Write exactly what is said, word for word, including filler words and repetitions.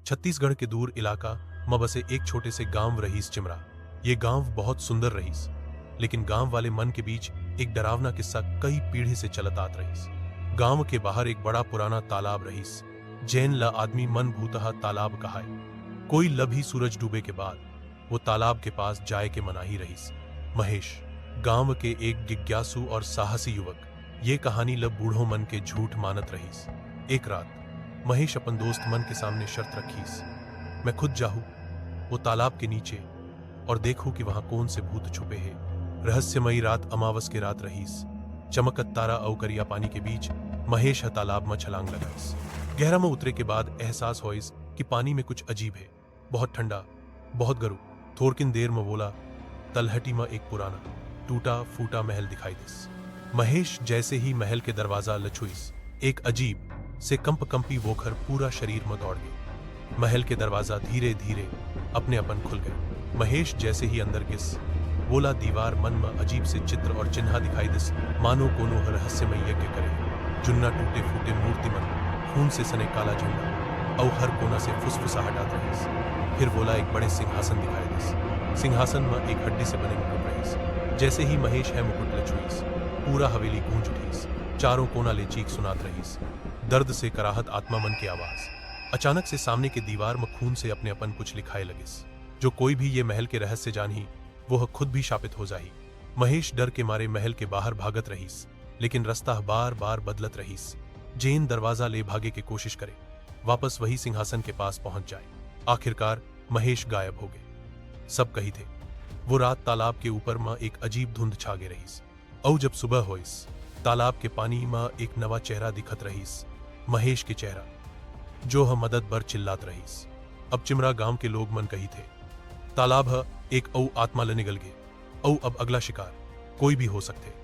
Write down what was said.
छत्तीसगढ़ के दूर इलाका म बसे एक छोटे से गांव रहीस चिमरा। ये गांव बहुत सुंदर रहीस, लेकिन गांव वाले मन के बीच एक डरावना किस्सा कई पीढ़ी से चलत आत रहीस। गांव के बाहर एक बड़ा पुराना तालाब रहीस, जेन ल आदमी मन भूतहा तालाब कहाय। कोई ल भी सूरज डूबे के बाद वो तालाब के पास जाए के मनाही रहीस। महेश, गांव के एक जिज्ञासु और साहसी युवक, ये कहानी ल बूढ़ो मन के झूठ मानत रहीस। एक रात महेश अपन दोस्त मन के सामने शर्त रखीस, "मैं खुद जाहू वो तालाब के नीचे और देखू कि वहां कौन से भूत छुपे हे।" रहस्यमयी रात, अमावस के रात रहीस। चमकत तारा अउ करिया पानी के बीच महेश ह तालाब म छलांग लगाइस। गहरा म उतरे के बाद एहसास होइस कि पानी में कुछ अजीब हे। बहुत ठंडा, बहुत गरू। थोरकिन देर म वोला तलहटी म एक पुराना, टूटा फूटा महल दिखाई दिस। महेश जैसे ही महल के दरवाजा ल छुइस, एक अजीब से कंपकंपी वोखर पूरा शरीर म दौड़ गे। महल के दरवाजा धीरे धीरे अपने अपन खुल गे। महेश जैसे ही अंदर गिस, वोला दीवार मन म अजीब से चित्र और चिन्हा दिखाई दिस, मानो कोनो ह रहस्यमय यज्ञ करे। जुन्ना टूटे फूटे मूर्ति मन, खून से सने काला झंडा, अउ हर कोना से फुसफुसाहट आत रहिस। फिर वोला एक बड़े सिंहासन दिखाई दिस। सिंहासन म एक हड्डी से बने मुकुट रहिस। जैसे ही महेश ह मुकुट ल छुइस, पूरा हवेली गूंज उठिस। चारों कोना ले चीख सुनात रहिस, दर्द से कराहत आत्मा मन के आवाज। अचानक से सामने के दीवार म खून से अपने अपन कुछ लिखाए लगिस, "जो कोई भी ये महल के रहस्य जानही, वो ह खुद भी शापित हो जाही।" महेश डर के मारे महल के बाहर भागत रहिस, लेकिन रस्ता ह बार-बार बदलत रहिस। जेन दरवाजा ले भागे के कोशिश करे, वापस वही सिंहासन के पास पहुंच जाए। आखिरकार महेश गायब हो गे। सब कहिथे, वो रात तालाब के ऊपर म एक अजीब धुंध छा गे रहिस। अउ जब सुबह होइस, तालाब के पानी म एक नवा चेहरा दिखत रहिस, महेश के चेहरा, जो ह मदद बर चिल्लात रहिस। अब चिमरा गांव के लोग मन कहिथे, तालाब ह एक अउ आत्मा ल निगल गे, अउ अब अगला शिकार कोई भी हो सकथे।